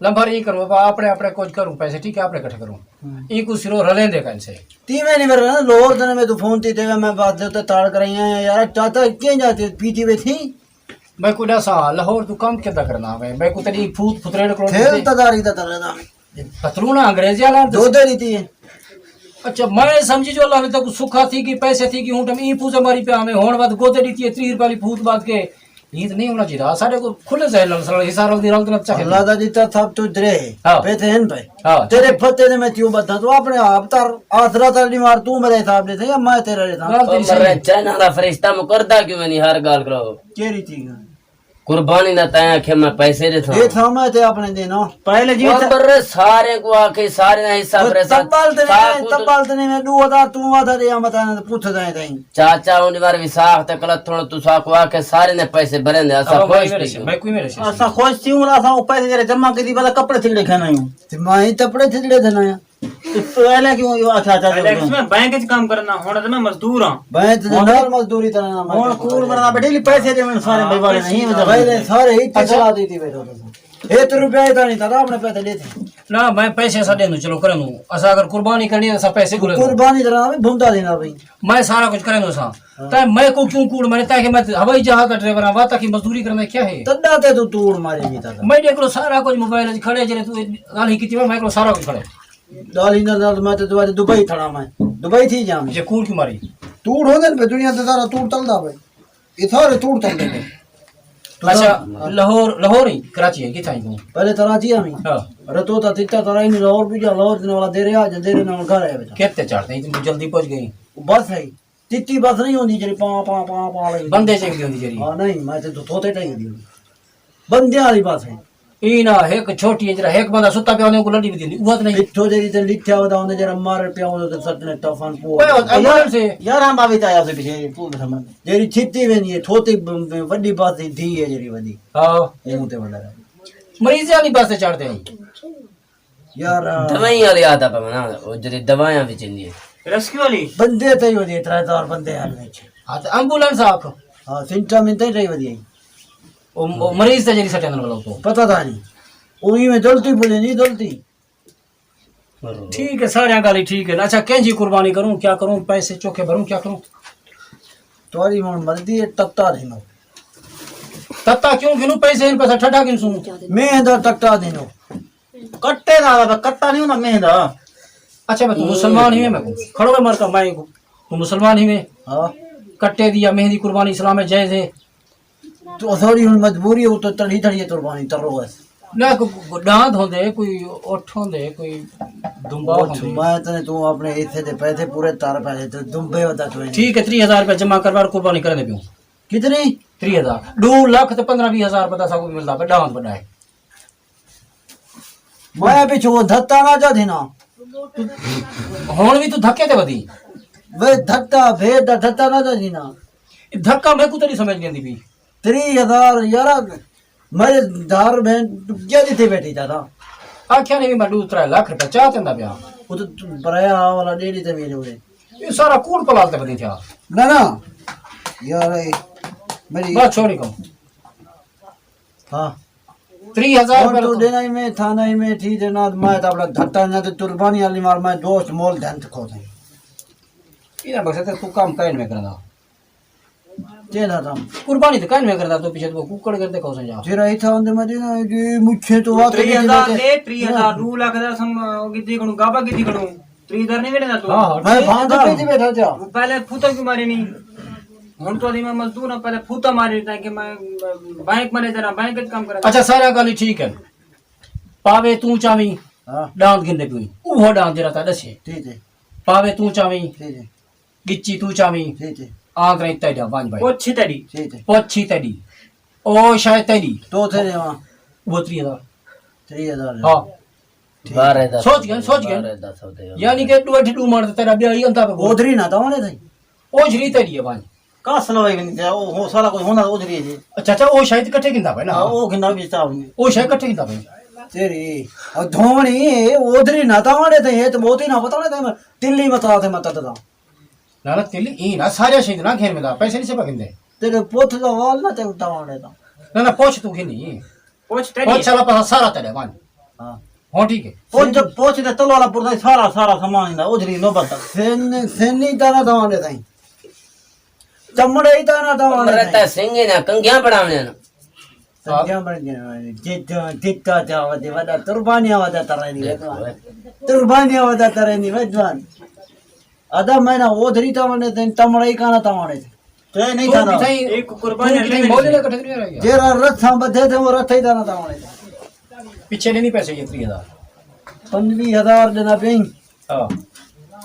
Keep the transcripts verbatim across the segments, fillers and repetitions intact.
لمبر ایں کروں، اپݨے اپݨے کجھ کروں، پیسے ٹھیک ہے، اپݨے کٹھے کروں۔ ہوں۔ ایں کوں سرو رلیندے کن سے۔ تیویں نہیں میرا نا، لاہور دے میں تو فون تے تے میں بات تے تاڑ کرائی آں یار، چاچا کیں جاتے پیتی ویٹھی؟ میں کو ݙساں، لاہور تو کم کدا کرنا میں، میں کو تیری پھوت پھتریڑ کرو پھر تے۔ تداری دا ترے دا۔ پترونا انگریزی والا دو دے لیتی ہے۔ اچھا، میں سمجھی جو اللہ نے تاکو سکھا تھی کہ پیسے تھی کہ ہوں ٹم ایں پوزے ماری پیا ہمیں ہون وقت گوتے ڈیتی ہے، تریہہ روپے والی پھوت بات کے۔ یہ تو نہیں ہونا چاہیے۔ سارے کو کھلے ذہن نال سارا حصہ رل دی رل دینا چاہیے۔ اللہ دا جتا تھا تو درے۔ ہاں۔ پیسے ہیں پہ۔ ہاں۔ تیرے پھتے نے میں تیوں بدھا، تو اپنے آپ تر آسرا تر دی مار، تو میرے حساب دے تھے یا میں تیرے دے تھا؟ گال تیری صحیح ہے۔ چائنا دا فرشتہ مکردا کیوں نہیں ہر گال کرو؟ کیری تھی گا؟ قربانی دا تائیں آکھیا میں پیسے ݙے تھا۔ ݙے تھا میں تے اپݨے ݙینا۔ پہلے جی او تے پر سارے کو آکھے، سارے دا حصہ پر سا-، تبل تے سا نہیں، کو تو تبل تے نہیں، میں ݙو ہزار توں ودھ ݙے آ، متاں پوچھ دے تائیں۔ چاچا اون وار وساخ تے کل تھوڑا تسا کو آکھے سارے نے پیسے بھرے نے، اسا ابا خوش بھائی میرے تھی سے، کیوں؟ میں کوئی میرے سے۔ اسا خوش تھی ہوں، اسا او پیسے جڑے جمع کیتی، بلا کپڑے تھڑے کھانا ہوں۔ تے میں ہی کپڑے تھڑے دینا ہے۔ تے پہلے کیوں یو آکھیا چاچا؟ پہلے اس میں بینک وچ کام کرنا، ہݨ تے میں مزدور ہاں۔ بینک دے ہݨ نال مزدوری تے نہ ہݨ کول مرنا پہ ڈیلی پیسے ݙیوݨ سارے بھائی والے نہیں ہوندے۔ پہلے سارے ہی اچھا۔ پیسہ دیتی بیٹھو تساں۔ ایک روپیہ ہی تاں نہیں تاں اپݨے پیسے لیتے۔ نہ، میں پیسے اساں ݙیندوں، چلو کرن نوں۔ اساں اگر قربانی کرنی ہے، اساں پیسے کو لیندوں۔ قربانی تے نہ بھوندا دینا بھائی۔ میں سارا کچھ کرن دوں ساں۔ ہاں۔ تاں میں کو کیوں کوڑ مارے؟ تاں کہ میں ہوائی جہاز دا ڈرائیور ہاں، وہاں تک کی مزدوری کرنا کیا ہے؟ تڈا تے تو توڑ مارے نہیں تاں۔ میں ݙیکھ لو سارا کچھ موبائل وچ کھڑے، جڑے تو ڳالھ ہی کیتی، میں کول سارا کچھ کھڑے۔ ڳالھ ہی نال، نال میں تے تہاݙے دبئی تھڑا میں۔ دبئی تھی جاں۔ جے کوڑ کیوں ماری؟ توڑ ہوندے پئے، دنیا تے سارا توڑ چلدا پئے۔ اے سارے توڑ چلدے پئے۔ اچھا، لاہور، لاہور ہی، کراچی ہے، کتھاں ہی توں؟ پہلے کراچی ہاں۔ ہاں۔ رتو تا تیتا ترا ہی لاہور بھی جا، لاہور دے نال دیرے آ جا، دیرے نال گھر آ بیٹھا۔ کتے چڑھتے ہیں، اتنی جلدی پہنچ گئی۔ بس ہے۔ تتی بس نہیں ہوندی جڑی پاں، پاں، پاں، پاں لڳدی۔ بندے چاہیدے ہوندی جڑی۔ ہاں، نہیں، میں تے دو طوطے چاہیدے ہوندی۔ بندیاں والی بس ہے۔ ایں نا ہک چھوٹی ہے، جڑا ہک بندہ ستا پیا ہوندے، کو لڈی بھی دیندی، اوہ تے نہیں۔ پچھو جڑی تے لکھیا ہوتا ہوندے، جڑا مر پیا ہوندے تے سٹنے ٹفن پو۔ اوئے، او ایمبولینس ہے۔ یار، ہاں، باوی تایا سے پیچھے، پھول سمجھ۔ جڑی چھتی ویندی ہے، تھوتی ب-، ب-، وڈی بس دی دھی ہے جڑی وڈی۔ ہاں۔ اوں تے وڈا ہے۔ مریضاں والی بس تے چڑھدے ہیں۔ یار، دوائیاں والی آدھا پہ منا، او جڑی دوائیاں وچ ہوندی ہے۔ ریسکیو والی؟ بندے تے ہی ہوندی ہے، ترے چار بندے ہن وچ۔ ہاں، تے ایمبولینس آکھ۔ ہاں، سنٹم انتے ہی ودی ہے۔ او، او مریض تے جڑی سٹے اندر والا تو۔ پتہ تھا نہیں۔ او ایویں دلتی بولے نہیں دلتی۔ ٹھیک ہے، سارے گالیں ٹھیک ہے۔ اچھا، کہیں جی قربانی کروں، کیا کروں؟ پیسے چوکھے بھروں، کیا کروں؟ تہاݙی ہݨ مرضی ہے، تتا گھنو۔ تتا کیوں گھنوں؟ پیسے ہن، پیسہ ٹھڈا گھنسوں۔ میں دا تتا گھنو۔ کٹے دا، دا کٹا نہیں ہوندا، میں دا۔ اچھا، میں تو مسلمان ہی میں کو۔ کھڑو ہے مرکا، میں کو۔ تو مسلمان ہی میں۔ ہاں۔ کٹے دی یا مہندی قربانی اسلام میں جائز ہے؟ تو ساری ہن مجبوری ہے، تو تڑی تڑی قربانی ترو ہے۔ نہ، کو، کو ڈاند ہوندے، کوئی اٹھ ہوندے، کوئی دمبا اٹھ ہوندے۔ میں تنے تو اپنے حصے دے پیسے پورے تر پیسے تے دمبے ہوتا تو ہے۔ ٹھیک ہے، تریہہ ہزار روپے جمع کروا، قربانی کرنے پیوں۔ کتنی؟ تریہہ ہزار۔ ݙو لکھ تے پندرہ ویہہ ہزار پتہ ساکوں ملدا پیا، ڈاند وݙا ہے۔ میں پچھوں دھتا نہ چا دینا۔ ہݨ وی توں دھکے تے ودی۔ وے دھکا، بھید دا دھتا نہ چا دینا۔ اے دھکا میکوں تے نہیں سمجھ آندی پئی۔ تریہہ ہزار یارا، میرے دار میں کیا جتھے بیٹھی چاہتا؟ آکھیا نہیں، میں ݙو ترے لکھ روپے چا چندا پیا۔ او تے برایا والا ݙیڑھی تے میرے ہوئے۔ اے سارا کوڑ پلال تے ودی تھیا۔ نہ، نہ۔ یار، اے میری بس چھوڑی کو۔ ہاں۔ تریہہ ہزار ہݨ روپے تو تو ݙینا ہی میں، تھانا ہی میں، تھی ݙینا، میں تاں اپݨا دھتا نہ تے قربانی والی مار، میں دوست مول دھن تے کھو سائیں۔ اینا بخشے تے تو کام کائن میں کرنا۔ کیڑھا کام؟ قربانی تے کائن میں کرنا، تو پیچھے تو ککڑ کردے کھو سائیں جا۔ تیرا اتھا ہوندے میں ݙینا، جی مچھے تو وقت تریہہ ہزار دے، تریہہ ہزار، ݙو لکھ دا سم، او کیتی کھڑوں، گابا کیتی کھڑوں۔ تریہہ ہزار نہیں ویݙے نا تو۔ ہاں، ہاں، میں ٹھیک بھاندا ہے۔ کیتی بیٹھا چا۔ پہلے پھوتا کیوں مارے نہیں؟ ہݨ تو دی میں مزدور ہاں، پہلے پھوتا مارے تاکہ میں بینک مینیجر ہاں، بینک وچ کام کراں۔ اچھا، سارا گالیں ٹھیک ہے۔ پاوے توں چاویں، ہاں۔ ڈاند گھندے پیوں۔ اوہو ڈاند جیڑھا تاں ݙسے۔ ٹھیک ہے۔ پاوے توں چاویں، ٹھیک ہے۔ ڳچی توں چاویں۔ ٹھیک ہے۔ آندرے تیݙا ونڄ بھائی۔ پچھی تیݙی۔ ٹھیک ہے۔ پچھی تیݙی۔ او شاید تیݙی۔ تو تھے ݙیواں۔ او تریہہ ہزار۔ تریہہ ہزار۔ ہاں۔ ٹھیک۔ بارہ دس سوچ ڳئے، سوچ ڳئے۔ بارہ دس ہوتے ہیں۔ یعنی کہ ݙو اٹھ ݙو ماݨ تے تیݙا ٻیا ہی اندا پہ۔ اوتری نہ تاں ہونے تھئی۔ او جھری تیݙی ہے ونڄ۔ کس لوے ونڄ تے، او ہو سارا کچھ ہونا اوتری ہے جی۔ اچھا، اچھا، او شاید کٹھے گھندا پئے نا۔ ہاں، او گھندا وی چاہ ونڄ۔ او شاید کٹھے گھندا پئے۔ تیری، او دھوݨی، اوتری نہ تاں ہونے تھئی، اے تے بہت ہی نہ پتہ ہونے تھئی، تلی متلا تھئی مت دا۔ نہ، نہ، تلی ایں نہ، سارے شہید نہ گھن ویندا، پیسے نہیں سے پکندے۔ تیرے پوتھ دا وال نہ تے اٹھا ہونے دا۔ نہ، نہ، پوچھ تو گھنی۔ پوچھ تیری۔ پوچھ سارا پیسہ سارا تیرے ونڄ۔ ہاں۔ ہاں، ٹھیک ہے۔ پوچھ، پوچھ دے تلو والا پور دا سارا، سارا سامان ایندا، اجری نوبت تک۔ سن، سن ہی تانا تاوانے سائیں۔ چمڑے ہی تانا تاوانے سائیں۔ سنگے نہ کنگیاں بناونے نا۔ کنگیاں بن گئے۔ جت، جتا جا ودے وڈا قربانیاں ودا ترے دی وجوان۔ قربانیاں ودا ترے دی وجوان۔ ادا میں نہ اجری تاوانے سائیں، چمڑے ہی کانا تاوانے سائیں۔ تے نہیں تو تھا نا۔ کتھائیں، ایک قربانی تو کتھائیں موجے نہ کٹھے نہیں رہ گیا۔ جیرا رتھاں بدھے تھے، وہ رتھے ہی دانا تاونے۔ پیچھے نہیں پیسے یہ تری ہزار۔ پنجوی ہزار دینا پئیں۔ ہاں۔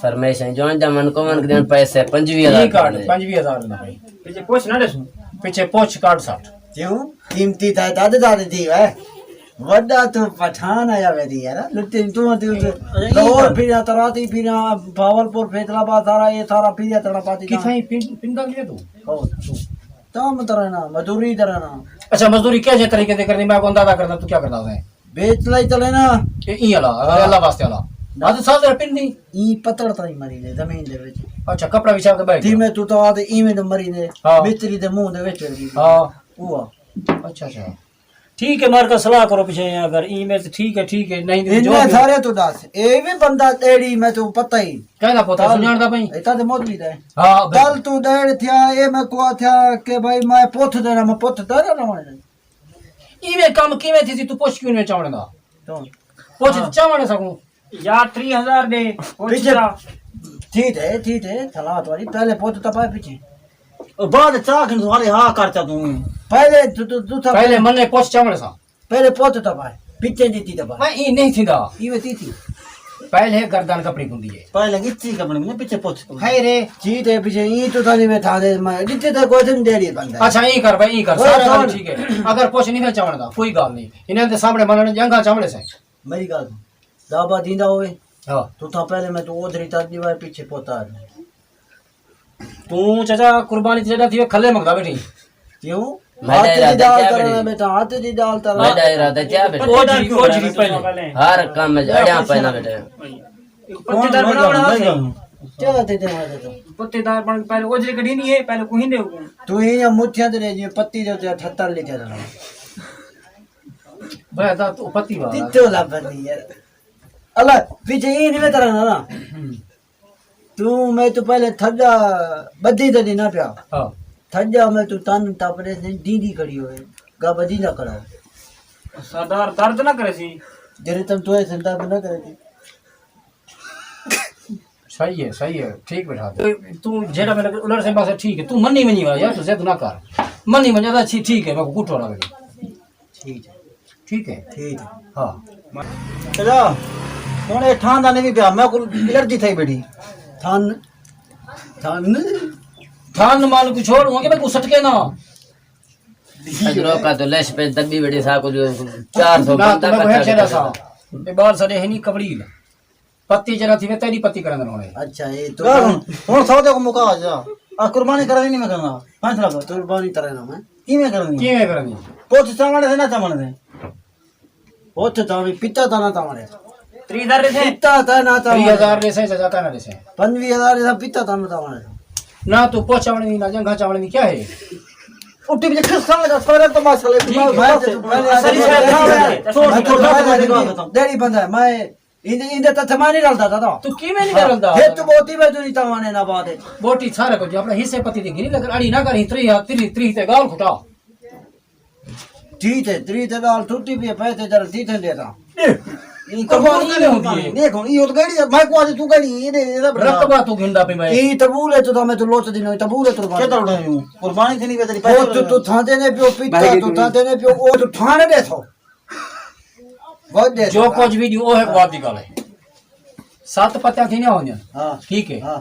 فرمائش ہے، جوان جا من کو من دین پیسے پنجوی ہزار یہ کارڈ، دینے۔ پنجوی ہزار دینا پئیں۔ پیچھے پوچھ نہ ڈسوں۔ پیچھے پوچھ کارڈ سٹ۔ کیوں؟ قیمتی تھا، دادے دادے تھی، ہے۔ وڈا تو پٹھان آیا ویدی یار، لٹے تو، تو، تو لاہور پھریا، تراتی پھریا، بھاولپور، فیصل آباد، سارا یہ سارا پھریا تڑا پاتی۔ کتھائیں پن-، پنڈا لیا تو؟ او، تو۔ تاں میں ترا نا، مزدوری ترا نا۔ اچھا، مزدوری کیا جے طریقے سے کرنی؟ میں کو اندازہ کرنا، تو کیا کرنا ہے؟ بیچ لائی تلے نا۔ اے، ای والا، ہاں۔ اللہ واسطے والا۔ نہ۔ آج سال ذرا پن نہیں۔ ای پتڑ تائی مری نے زمین دے وچ۔ اچھا، کپڑا وچھا کے بیٹھ جی گیا۔ میں تو تو آدھے ایویں دے مری نے، ہاں۔ مستری دے منہ دے وچ مر گئی۔ ہاں۔ ہوا۔ اچھا، اچھا۔ ٹھیک ہے، مار کا صلاح کرو پیچھے، اگر ای میں تو ٹھیک ہے، ٹھیک ہے، نہیں تو جو انہیں بھی۔ سارے تو دس، اے بھی بندہ تیڑی میں تو پتہ ہی۔ کہنا پوتا، کل سنجان دا بھائی۔ اے تاں تے موجود ہے۔ ہاں، بالکل۔ کل تو ڈیڑھ تھیا، اے میں کو تھیا کہ بھائی میں پوتھ دینا، میں پوتھ دینا نہ ہونے۔ ایویں کم کیویں تھی سی، تو پوچھ کیوں نہیں چاونے دا؟ تو پوچھ ہاں۔ چاونے سکوں۔ یار، تریہہ ہزار ݙے، پچھے۔ ٹھیک ہے، ٹھیک ہے، صلاح تہاݙی، پہلے پوتھ تاں پائے پچھے۔ او بعد چا کھن سوالے ہا کر چا توں۔ پہلے تو، تو، تو تھا پہلے منے پوتھ چاوݨ سا۔ پہلے پوتھ تاں پائے، پچھے ݙتی تاں پائے۔ میں ای نہیں تھیندا۔ ای وتی تھی۔ پہلے گردن کپڑی پوندی ہے۔ پہلے ڳچی کپڑی پوندی، پچھے پوتھ۔ ہے رے۔ ٹھیک ہے، پچھے ای تو تھا نہیں میں تھا دے، میں ݙتے تاں کوئی دن ݙیڑھی بندا ہے۔ اچھا، ای کر بھائی، ای کر، اوئے سارا سوال۔ ٹھیک ہے۔ اگر پوتھ نہیں پیا چاوݨ دا، کوئی ڳالھ نہیں۔ انہاں دے سامݨے ملݨ جنگا چاوݨ سے۔ میری ڳالھ سن۔ دابا دیندا ہووے، ہاں۔ تو تاں پہلے میں تو ادھر ہی تر ݙیوائے، پچھے پوتا آ جائے۔ توں چچا قربانی تے جݙاں تھیوے کھلے منگدا ٻیٹھیں۔ کیوں؟ میݙا ہتھ دی ارادہ ڳالھ کیا کرݨا بیٹھے؟ بیٹا، ہتھ دی ڳالھ کرݨا۔ میݙا ارادہ کیا بیٹھے؟ اوجھری، اوجھری پہلے۔ ہر کم وچ اڑیاں پئے نہ بیٹھے۔ پتے دار بݨاوݨا ہوسے۔ کیا تے تے آ تو؟ پتے دار بݨ پہلے اوجھری کڈھی نہیں ہے، پہلے کوئی نہیں۔ تو یہ مٹھیاں تے جی پتی دے تے اٹھہتر لکھے رہنا۔ بھائی، دا تو پتی والا۔ تیتو لا بندی یار۔ اللہ، پیچھے یہ نہیں بتا رہا نا۔ ہم۔ تو میں تو پہلے تھجا بدی تے نہیں نہ پیا۔ ہاں۔ تھجا میں تو تن تاپڑے سے ڈیندی کھڑی ہوئے۔ گا بدی نہ کھڑا ہو۔ سردار درد نہ کرے سی۔ جرے تم تو ایسے درد نہ کرے سی۔ صحیح ہے، صحیح ہے، ٹھیک بیٹھا دے۔ تو جیڑا میں لگے، انہاں سے بس ٹھیک ہے، تو منی منی والا یار، تو ضد نہ کر۔ منی منی والا، اچھی، ٹھیک ہے، میں کو کٹھو نہ لگے۔ ٹھیک ہے۔ ٹھیک ہے۔ ٹھیک ہے۔ ہاں۔ چلا، ہݨ اے ٹھان دا نہیں پیا، میں کو الرجی تھئی بیٹھی۔ تھن، تھن۔ تھن مال کو چھوڑ، ہوں کہ میں کو سٹکے نہ۔ اجرو کا تو لش پہ دبی بیٹھی سا کو جو چار سو نہ، بندہ تو میں کو کٹھا ہیک شے دا کر سا۔ اے بال سارے ہیں نہیں کبڑی۔ پتی جرا تھی وے تیری پتی کرن ہونے۔ اچھا، اے تو ڳالھ ہݨ، ہݨ سودا کو مکا جا۔ آ قربانی کرݨی نہیں میں کرنا۔ فیصلہ کر۔ قربانی کرݨا میں۔ کیویں کرݨی؟ کیویں کرݨی؟ پوتھ چاوݨ سے نہ چاوݨ سے؟ پوتھ چاوݨ، پتا تاں نہ چاوݨ سے۔ تریہہ ہزار ݙیسیں؟ پتا تاں نہ چاوݨ سے۔ تریہہ ہزار ݙیسیں، چچا تاں نہ ݙیسیں۔ پنجویہہ ہزار ݙیساں، پتا تاں نہ چاوݨ سے۔ نہ تو پوتھ چاوݨ نہیں، نہ جنگھا چاوݨ نہیں، کیا ہے؟ اٹھی بھی کس سال کا سارا تماشا لے۔ ٹھیک ہے۔ میں تو پہلے آدمی، میں تو پہلے آدمی، ڈیڑھی بندہ ہے، میں ایندے، ایندے تاں تھما نہیں رلدا دادا۔ تو کیویں نہیں رلدا؟ ہے تو بہت ہی میں جو نہیں تاوانے نہ بات ہے۔ بوٹی سارے کو جو اپنے حصے پتی دی گھنی لگن اڑی نہ کری، تری، تری، تری تے ڳالھ کھٹا۔ ٹھیک ہے، تری تے ڳالھ ٹوٹی پئی ہے، پیسے جر ٹھیک ہے دیتا۔ اے، اے قربانی نہیں ہوندی ہے۔ دیکھو، اے تو گڑی ہے، میں کو آج تو گڑی، اے دے، اے دا بڑا۔ رقبہ تو گھندا پئی میں۔ اے تبول ہے تو میں تو لوچ دی نہیں، تبول ہے تو کیا تو اڑائی ہوں؟ قربانی تھی نہیں پئی تیری، پیسے تو، تو تھاندے نے پیو پیتا، تو تھاندے نے پیو، او تو تھانے دے سو۔ جو کچھ بھی ݙیو، او ہک وات دی ڳالھ ہے۔ ست پتیاں تھیندیاں ہوندیاں۔ ہاں۔ ٹھیک ہے۔ ہاں۔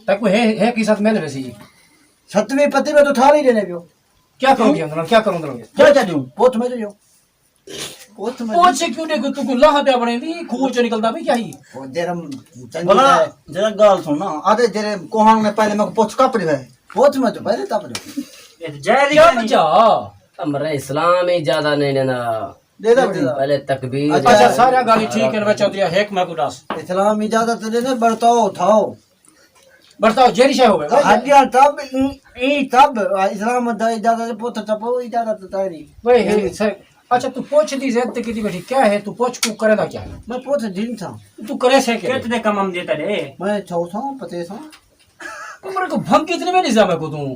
تاں کوئی ہے، ہے قسمت مل ویسی جی۔ ستویں پتی میں تو تھالی ݙینے پیو۔ کیا کروں گی اندر؟ کیا کروں گی؟ کیا کیا ݙیوں؟ پوتھ میں ݙیو۔ پوتھ میں پوتھ کیوں ݙے؟ کوئی تو کوئی لاہ پیا بݨے دی، کھوہ چوں نکلدا پئی کیا ہی؟ او جرم چنگی بلا ہے۔ جرا ڳالھ سن نا، آدھے جیڑھے کوہاݨ نے پہلے میں کو پوتھ کپ ݙے۔ پوتھ میں تو پہلے تپ ݙے۔ اے تے جائز ہی کیا نہیں۔ بچا؟ امر اسلام اجازت نہیں ݙیندا۔ ݙے دا بھئی۔ پہلے تکبیر۔ اچھا، سارا ڳالھ ٹھیک ہے، میں چاہندی ہاں، ہک میں کو ݙس۔ اسلام اجازت ݙے نے، برتاؤ تھاؤ۔ برتاؤ جیڑھی شے ہوے۔ ہڈیاں تب، ایں، ایں تب، اسلام دا اجازت، پتر تپو اجازت تیری۔ بھئی، ہے، سر، اچھا، تو پوچھ دی ضد تے کیتی بیٹھی، کیا ہے؟ تو پوچھ کو کرے دا کیا ہے؟ میں پوچھ دین تھا۔ تو کرے سے کیا؟ کت دے کم ہم دیتا رے۔ میں چھو تھا، پتے تھا۔ عمر کو بھنگ کتنے میں نہیں زیادہ کو توں؟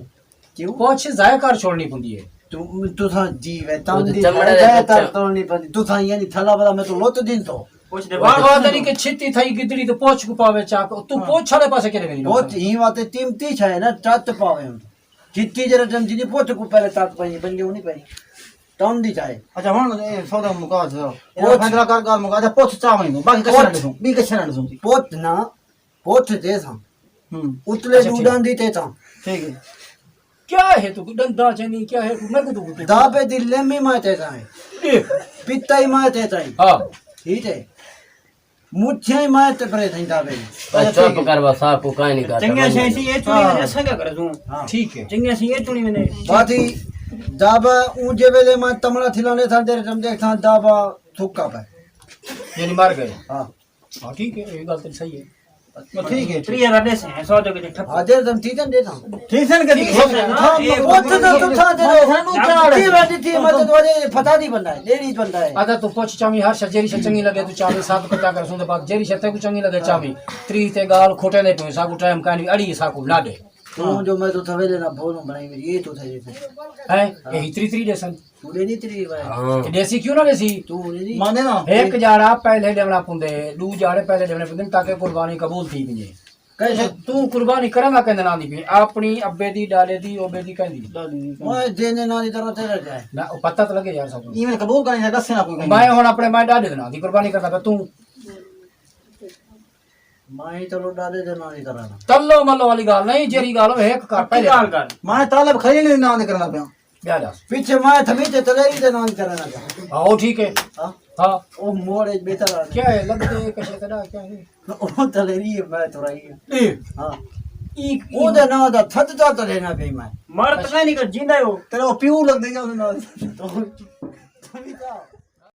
کیوں؟ پوچھ ضائع کر چھوڑنی پوندی ہے۔ تو، تو تھا جی وے، تم وہ تو دی چمڑے ضائع دے کر بچہ۔ توڑنی پوندی۔ تو تھا یعنی تھلا والا میں تو لوت دین تو۔ پوچھ دے وہ بار تو بار تری کے چھتی تھئی گدڑی تو پوچھ کو پاوے چاک۔ تو ہاں۔ پوچھ والے پاسے کیڑے میری بہت نوکر؟ ہی واتے تیم تی چھائے نا، ٹٹ پاوے ہم۔ چھتی جرا ٹم جی پوچھ کو پہلے ٹٹ پائی، بندے ہونی پائی۔ ٹم دی چھائے۔ اچھا، ہن اے سودا مکا چھو۔ اے پوچھ۔ فیصلہ کر، کر مکا، اچھا، پوچھ چاویں، باقی کچھ نہ پوچھ۔ ݙسوں، ٻی کچھ نہ ݙسوں۔ پوچھ نہ، پوچھ تے ساں۔ ہوں۔ اتلے اچھا، ݙو ٹھیک۔ ݙاندی تے تاں۔ ٹھیک ہے۔ کیا ہے تو ݙندا چنی، کیا ہے تو میں کو تو دابے دی لیمی ماں تے تاں۔ اے۔ پتا ہی ماں تے تاں۔ ہاں۔ ٹھیک ہے۔ مچھیں ہی ماں تے پرے تھیں دابے دی۔ اچھا، چپ کر، بس آپ کو کائیں نہیں کرتا۔ چنگیاں شے سی اے چنی ہاں۔ ونے اساں کیا کرے سوں؟ ہاں۔ ٹھیک ہے۔ چنگیاں سی اے چنی ونے۔ باقی دابا اوں جے ویلے ماں تمڑا تھلانے تھا، دیر تم دیکھ تھا دابا تھکا پے۔ یعنی مر گئے۔ ہاں۔ ہاں، ٹھیک ہے، یہ گل تو صحیح ہے۔ ٹھیک ہے۔ تریہ رڈے سے، سو جو کہ ٹھپ۔ ہاں، دیر تم تیتن دے تھا۔ تیتن کے تیتن۔ ہاں، یہ وہ تو، تو، تو تھا دے۔ سانو چاڑ ہے۔ تیرہ دی تھی، مدد والے پتہ نہیں بندہ ہے، لیڈیز بندہ ہے۔ ادا تو پوچھ چامی ہر شے، جیری شے چنگی لگے تو چامی ساتھ پتہ کر سوں دے بعد، جیری شے تے کو چنگی لگے چامی۔ تری تے گال کھوٹے دے پویں، ساکو ٹائم کائنی، اڑی ساکو نہ ݙے۔ تو جو میں تو تھویلے نہ بھولوں بنائی میری، یہ تو تھے جیسے۔ ہیں؟ یہ تری تری دے سن۔ پورے نہیں تری بھائی۔ ہاں۔ تے ݙیسی کیوں نہ ݙیسی؟ تو نہیں۔ مانے نا۔ ہک جاڑا پہلے ݙیوݨا پوندے، ݙو جاڑے پہلے ݙیوݨے پوندے تاکہ قربانی قبول تھی ونڄے۔ کیسے؟ توں قربانی کرݨ دا کیندے ناں دی پئی، اپݨی ابے دی، ݙاݙے دی، اوبے دی کیندی؟ ݙاݙے دی۔ میں دینے ناں دی طرح تیرا کیا ہے؟ نہ، او پتہ تو لگے یار سب۔ ایویں قبول کریں یا ݙسے نہ کوئی۔ میں ہݨ اپݨے میں ݙاݙے دے ناں دی قربانی کردا پیا، توں مائی تلو ݙاݙے دے ناں دی کرانا۔ تلو ملو والی ڳالھ نہیں، جیڑھی ڳالھ ہووے ہک کر پہلے۔ ڳالھ کر۔ میں طالب خلیل دے ناں دی کرانا پیا۔ ٻیا ݙس۔ پچھے میں تھمیتے تلیری دے ناں دی کرانا پیا۔ ہاں، او ٹھیک ہے۔ ہاں۔ ہاں۔ او موڑ اچ بیٹھا رہنا۔ کیا ہے؟ لڳدے کشے تیݙا کیا ہے؟ او تلیری ہے، میں تھوڑا ہی ہے۔ اے۔ ہاں۔ ای، ای او دے ناں دا تھد دا تلینا پئی میں۔ مر تکا نہیں کر جیندا ہو۔ تیرا پیو لڳدے یا او دے ناں دا۔ تو، تھمیتا۔